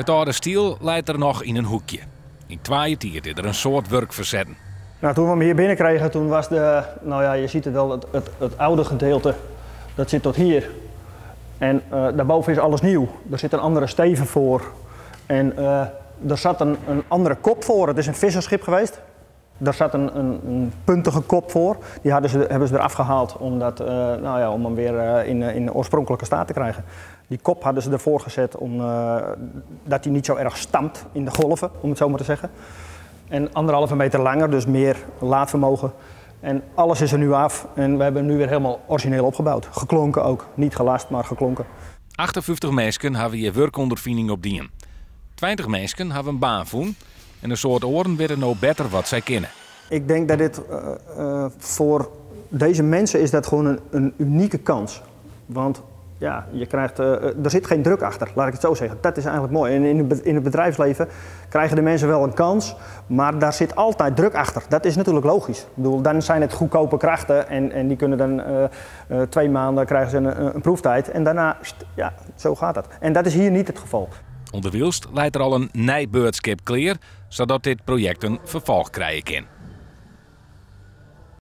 It âlde stiel leit der noch yn in hoekje. Yn 2 jier tiid is der in soad wurk fersetten. Nou, toen we hem hier binnenkregen, toen was de, nou ja, je ziet het wel, het oude gedeelte, dat zit tot hier. En daarboven is alles nieuw. Er zit een andere steven voor. En er zat een andere kop voor. Het is een visserschip geweest. Daar zat een puntige kop voor. Die hebben ze eraf gehaald nou ja, om hem weer in de oorspronkelijke staat te krijgen. Die kop hadden ze ervoor gezet om dat hij niet zo erg stampt in de golven, om het zo maar te zeggen. En 1,5 meter langer, dus meer laadvermogen. En alles is er nu af en we hebben hem nu weer helemaal origineel opgebouwd. Geklonken ook, niet gelast, maar geklonken. 58 minsken hawwe hjir wurkûnderfining opdien. 20 minsken hawwe in baan fûn en in soad oaren witte no better wat sy kinne. Ik denk dat dit voor deze mensen is dat gewoon een unieke kans. Want ja, je krijgt, er zit geen druk achter, laat ik het zo zeggen. Dat is eigenlijk mooi. En in het bedrijfsleven krijgen de mensen wel een kans, maar daar zit altijd druk achter. Dat is natuurlijk logisch. Ik bedoel, dan zijn het goedkope krachten en die kunnen dan 2 maanden krijgen ze een proeftijd. En daarna, ja, zo gaat dat. En dat is hier niet het geval. Underwilens leit der al in nij beurtskip klear, sadat dit projekt in ferfolch krije kin.